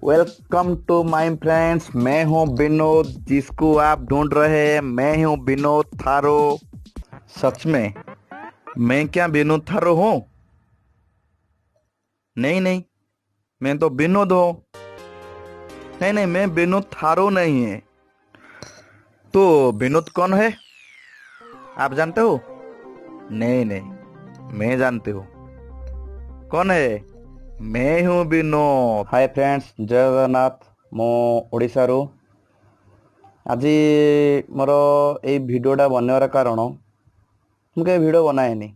Welcome to my friends, मैं हूं विनोद, जिसको आप ढूंढ रहे हैं। मैं हूं विनोद थारो। सच में मैं क्या विनोद थारो हूं? नहीं नहीं, मैं तो विनोद हूं। नहीं नहीं, मैं विनोद थारो नहीं है। तो विनोद कौन है, आप जानते हो? नहीं नहीं, मैं जानते हो कौन है। मैं हूं विनोद। ହାଏ ଫ୍ରେଣ୍ଡସ୍, ଜୟ ଜଗନ୍ନାଥ। ମୁଁ ଓଡ଼ିଶାରୁ। ଆଜି ମୋର ଏଇ ଭିଡ଼ିଓଟା ବନେଇବାର କାରଣ, ମୁଁ କେବେ ଭିଡ଼ିଓ ବନାଏନି।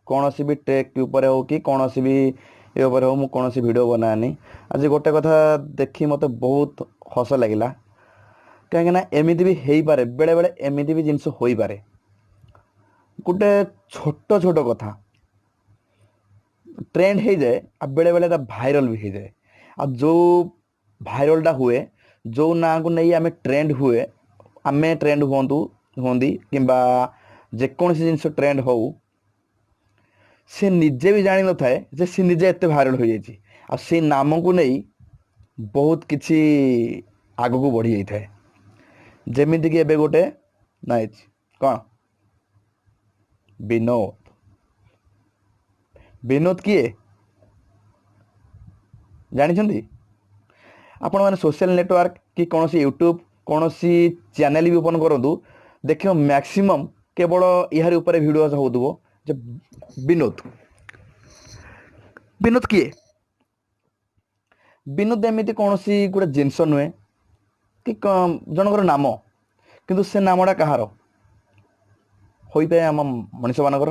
କୌଣସି ବି ଟେକ୍ ଉପରେ ହେଉ କି କୌଣସି ବି ଏ ଉପରେ ହେଉ, ମୁଁ କୌଣସି ଭିଡ଼ିଓ ବନାଏନି। ଆଜି ଗୋଟେ କଥା ଦେଖି ମୋତେ ବହୁତ ହସ ଲାଗିଲା, କାହିଁକିନା ଏମିତି ବି ହେଇପାରେ, ବେଳେବେଳେ ଏମିତି ବି ଜିନିଷ ହୋଇପାରେ। ଗୋଟେ ଛୋଟ ଛୋଟ କଥା ଟ୍ରେଣ୍ଡ ହେଇଯାଏ ଆଉ ବେଳେବେଳେ ଏଟା ଭାଇରାଲ ବି ହେଇଯାଏ। ଆଉ ଯେଉଁ ଭାଇରାଲଟା ହୁଏ, ଯେଉଁ ନାଁକୁ ନେଇ ଆମେ ଟ୍ରେଣ୍ଡ ହୁଏ, ଆମେ ଟ୍ରେଣ୍ଡ ହୁଅନ୍ତି କିମ୍ବା ଯେକୌଣସି ଜିନିଷ ଟ୍ରେଣ୍ଡ ହଉ, ସେ ନିଜେ ବି ଜାଣିନଥାଏ ଯେ ସେ ନିଜେ ଏତେ ଭାଇରାଲ ହୋଇଯାଇଛି। ଆଉ ସେଇ ନାମକୁ ନେଇ ବହୁତ କିଛି ଆଗକୁ ବଢ଼ି ଯାଇଥାଏ। ଯେମିତିକି ଏବେ ଗୋଟେ ନାଁ ହେଇଛି କ'ଣ, ବିନୋଦ। ବିନୋଦ କିଏ ଜାଣିଛନ୍ତି ଆପଣମାନେ? ସୋସିଆଲ ନେଟୱାର୍କ କି କୌଣସି ୟୁଟ୍ୟୁବ୍, କୌଣସି ଚ୍ୟାନେଲ୍ ବି ଓପନ୍ କରନ୍ତୁ, ଦେଖିବ ମ୍ୟାକ୍ସିମମ୍ କେବଳ ଏହାରି ଉପରେ ଭିଡ଼ିଓ ହେଉଥିବ ଯେ ବିନୋଦ। ବିନୋଦ କିଏ? ବିନୋଦ ଏମିତି କୌଣସି ଗୋଟେ ଜିନିଷ ନୁହେଁ କି ଜଣଙ୍କର ନାମ, କିନ୍ତୁ ସେ ନାମଟା କାହାର ହୋଇଥାଏ? ଆମ ମଣିଷମାନଙ୍କର।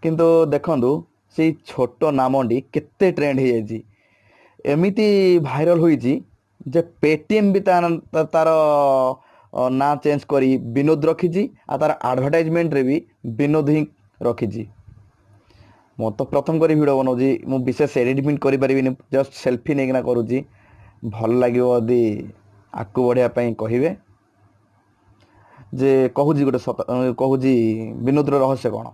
କିନ୍ତୁ ଦେଖନ୍ତୁ, ସେଇ ଛୋଟ ନାମଟି କେତେ ଟ୍ରେଣ୍ଡ ହେଇଯାଇଛି, ଏମିତି ଭାଇରାଲ ହୋଇଛି ଯେ ପେଟିଏମ୍ ବି ତାର ନାଁ ଚେଞ୍ଜ କରି ବିନୋଦ ରଖିଛି ଆଉ ତାର ଆଡ଼ଭର୍ଟାଇଜମେଣ୍ଟରେ ବି ବିନୋଦ ହିଁ ରଖିଛି। ମୁଁ ତ ପ୍ରଥମ କରି ଭିଡ଼ିଓ ବନାଉଛି, ମୁଁ ବିଶେଷ ଏଡ଼ିଟିଂ କରିପାରିବିନି, ଜଷ୍ଟ ସେଲ୍ଫି ନେଇକିନା କରୁଛି। ଭଲ ଲାଗିବ ଯଦି ଆଗକୁ ବଢ଼ିବା ପାଇଁ କହିବେ ଯେ କହୁଛି ଗୋଟେ ସତ କହୁଛି, ବିନୋଦର ରହସ୍ୟ କ'ଣ?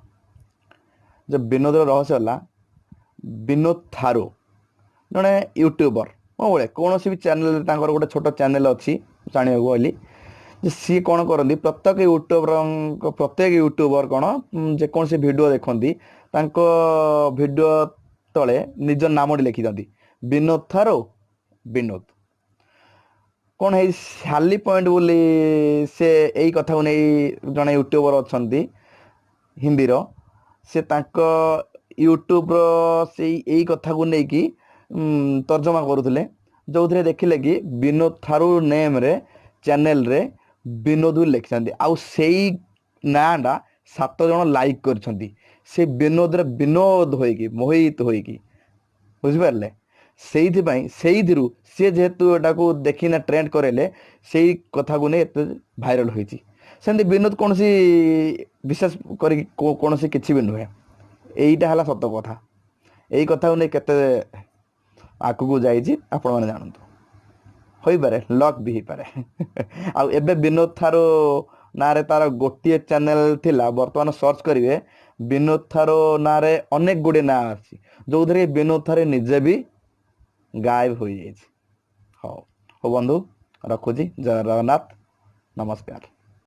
ଯେ ବିନୋଦର ରହସ୍ୟ ହେଲା, ବିନୋଦ ଥାରୁ ଜଣେ ୟୁଟ୍ୟୁବର ମୋ ଭଳିଆ। କୌଣସି ବି ଚ୍ୟାନେଲ, ତାଙ୍କର ଗୋଟେ ଛୋଟ ଚ୍ୟାନେଲ ଅଛି। ଜାଣିବାକୁ ପାଇଲି ଯେ ସିଏ କ'ଣ କରନ୍ତି, ପ୍ରତ୍ୟେକ ୟୁଟ୍ୟୁବର କ'ଣ ଯେକୌଣସି ଭିଡ଼ିଓ ଦେଖନ୍ତି, ତାଙ୍କ ଭିଡ଼ିଓ ତଳେ ନିଜ ନାମଟି ଲେଖିଦିଅନ୍ତି, ବିନୋଦ ଥାରୁ। ବିନୋଦ କ'ଣ ହେଇ ସାଲି ପଏଣ୍ଟ ବୋଲି ସେ ଏଇ କଥାକୁ ନେଇ ଜଣେ ୟୁଟ୍ୟୁବର ଅଛନ୍ତି ହିନ୍ଦୀର, ସେ ତାଙ୍କ ୟୁଟ୍ୟୁବର ସେଇ ଏଇ କଥାକୁ ନେଇକି ତର୍ଜମା କରୁଥିଲେ, ଯେଉଁଥିରେ ଦେଖିଲେ କି ବିନୋଦ ଥାରୁ ନେମ୍ରେ ଚ୍ୟାନେଲରେ ବିନୋଦ ବୋଲି ଲେଖିଛନ୍ତି ଆଉ ସେଇ ନାଁଟା ସାତ ଜଣ ଲାଇକ୍ କରିଛନ୍ତି। ସେ ବିନୋଦରେ ବିନୋଦ ହୋଇକି, ମୋହିତ ହୋଇକି, ବୁଝିପାରିଲେ? ସେଇଥିପାଇଁ ସେଇଥିରୁ ସିଏ ଯେହେତୁ ଏଟାକୁ ଦେଖିନା ଟ୍ରେଣ୍ଡ କରେଇଲେ, ସେଇ କଥାକୁ ନେଇ ଏତେ ଭାଇରାଲ ହୋଇଛି। ସେମିତି ବିନୋଦ କୌଣସି ବିଶେଷ କରିକି କୌଣସି କିଛି ବି ନୁହେଁ। ଏଇଟା ହେଲା ସତ କଥା। ଏଇ କଥାକୁ ନେଇ କେତେ ଆଗକୁ ଯାଇଛି ଆପଣମାନେ ଜାଣନ୍ତୁ। ହୋଇପାରେ, ଲକ୍ ବି ହେଇପାରେ। ଆଉ ଏବେ ବିନୋଦ ଥାରୁ ନାଁରେ ତାର ଗୋଟିଏ ଚ୍ୟାନେଲ ଥିଲା, ବର୍ତ୍ତମାନ ସର୍ଚ୍ଚ କରିବେ, ବିନୋଦ ଥାରୁ ନାଁରେ ଅନେକ ଗୁଡ଼ିଏ ନାଁ ଅଛି, ଯେଉଁଥିରେ ବିନୋଦ ଥାରୁ ନିଜେ ବି ଗାୟବ ହୋଇଯାଇଛି। ହଉ ହଉ ବନ୍ଧୁ, ରଖୁଛି। ଜୟ ଜଗନ୍ନାଥ, ନମସ୍କାର।